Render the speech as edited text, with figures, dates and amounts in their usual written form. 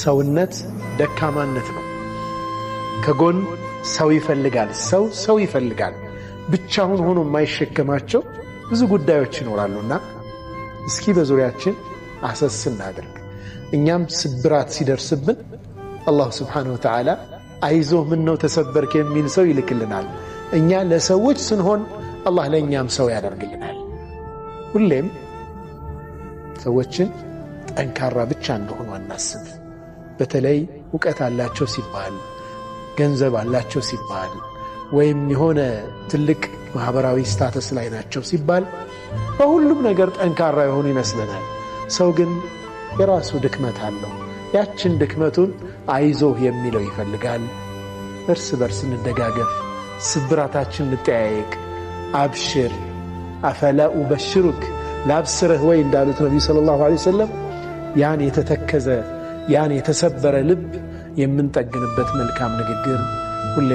ሰውነት ደካማነት ነው። ከጎን ሰው ይፈልጋል። ሰው ሰው ይፈልጋል። ብቻውን ሆኖ የማይሸከማቸው ብዙ ጉዳዮች ይኖራሉና እስኪ በዙሪያችን አሰስ እናድርግ። እኛም ስብራት ሲደርስብን አላሁ ስብሓነሁ ወተዓላ አይዞህ ምነው ተሰበርክ የሚል ሰው ይልክልናል። እኛ ለሰዎች ስንሆን አላህ ለእኛም ሰው ያደርግልናል። ሁሌም ሰዎችን ጠንካራ ብቻ እንደሆኑ አናስብ። በተለይ እውቀት አላቸው ሲባል፣ ገንዘብ አላቸው ሲባል፣ ወይም የሆነ ትልቅ ማኅበራዊ status ላይ ናቸው ሲባል በሁሉም ነገር ጠንካራ የሆኑ ይመስለናል። ሰው ግን የራሱ ድክመት አለው። ያችን ድክመቱን አይዞህ የሚለው ይፈልጋል። እርስ በርስ እንደጋገፍ፣ ስብራታችን እንጠያየቅ። አብሽር أفلا أبشرك ላብስርህ ወይ እንዳሉት ነቢዩ صلى الله عليه وسلم ያን የተተከዘ ያን የተሰበረ ልብ የምንጠግንበት መልካም ንግግር ሁሌ